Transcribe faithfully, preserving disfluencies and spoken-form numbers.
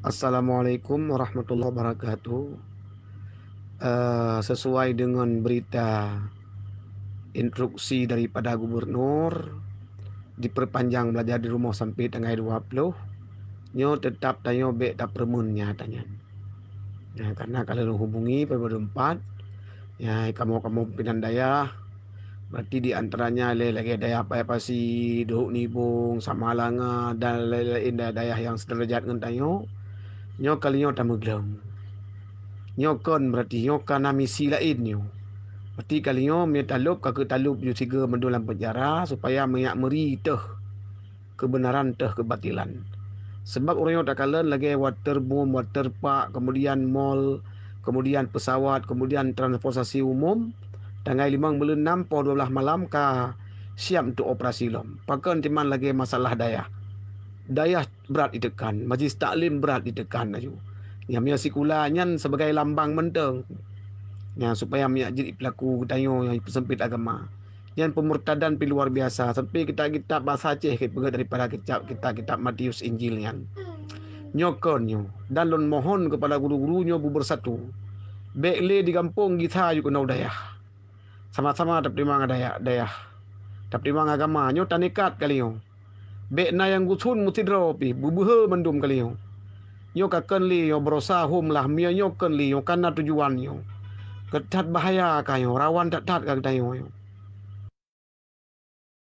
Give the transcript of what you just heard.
Assalamualaikum warahmatullahi wabarakatuh. Eh, sesuai dengan berita instruksi daripada gubernur, diperpanjang belajar di rumah sampai tanggai dua puluh, nyoe tetap tanyoe bék tapeureumeun nyan. Nah, karena kalau hubungi pada empat, ya, kamoe-kamoe pimpinan dayah, berarti di antaranya lé lagée dayah Paya Pasi, Duhok Nibong, Samalanga, dan lain-lain dayah-dayah yang sederajat ngon tanyoe, nyoe kali nyoe tameugleueng. Nyoe kon berarti nyoe ka na misi laén nyoe. Berarti kali nyoe meunyoe talop ka keutalop ju sigoe mandum lam penjara supaya meunyak meuri teuh kebenaran teuh keubatilan. Sebab ureuëng nyoe takalon lagée waterboom, waterpark, kemudian mall, kemudian pesawat, kemudian transportasi umum, tanggai limong buleuen nam poh dua belas malam ka siap untuk operasi lom. Pakon timan lagée masalah dayah. Dayah brat ditekan, majlis taklim brat ditekan laju. Nyang meunyoe sikula nyan sebagai lambang mantong. Nyan supaya meunyak jeuet pelaku geutanyoe nyang peusempit agama. Nyan pemurtadan pi luar biasa. Sampai kitab-kitab bahasa Aceh ka peugah daripada kitab, kitab-kitab Matius Injil nyan. Nyoe kon nyoe. Dan lôn mohon kepada guru-guru nyoe beubersatu. Bék lé di gampông gisa ju keunoe dayah. Sama-sama tapeutimang dayah, dayah. Tapeutimang agama nyoe tanikat kali nyoe. Bék na nyang gusôn meusidroe pih, beubeuhe mandum kali nyoe. Nyoe ka kon lé nyoe berosa hom lah, meunyoe nyoe kon lé nyoe ka na tujuan nyoe. Keuthat bahaya ka nyoe, rawan that-that ka geutanyoe nyoe.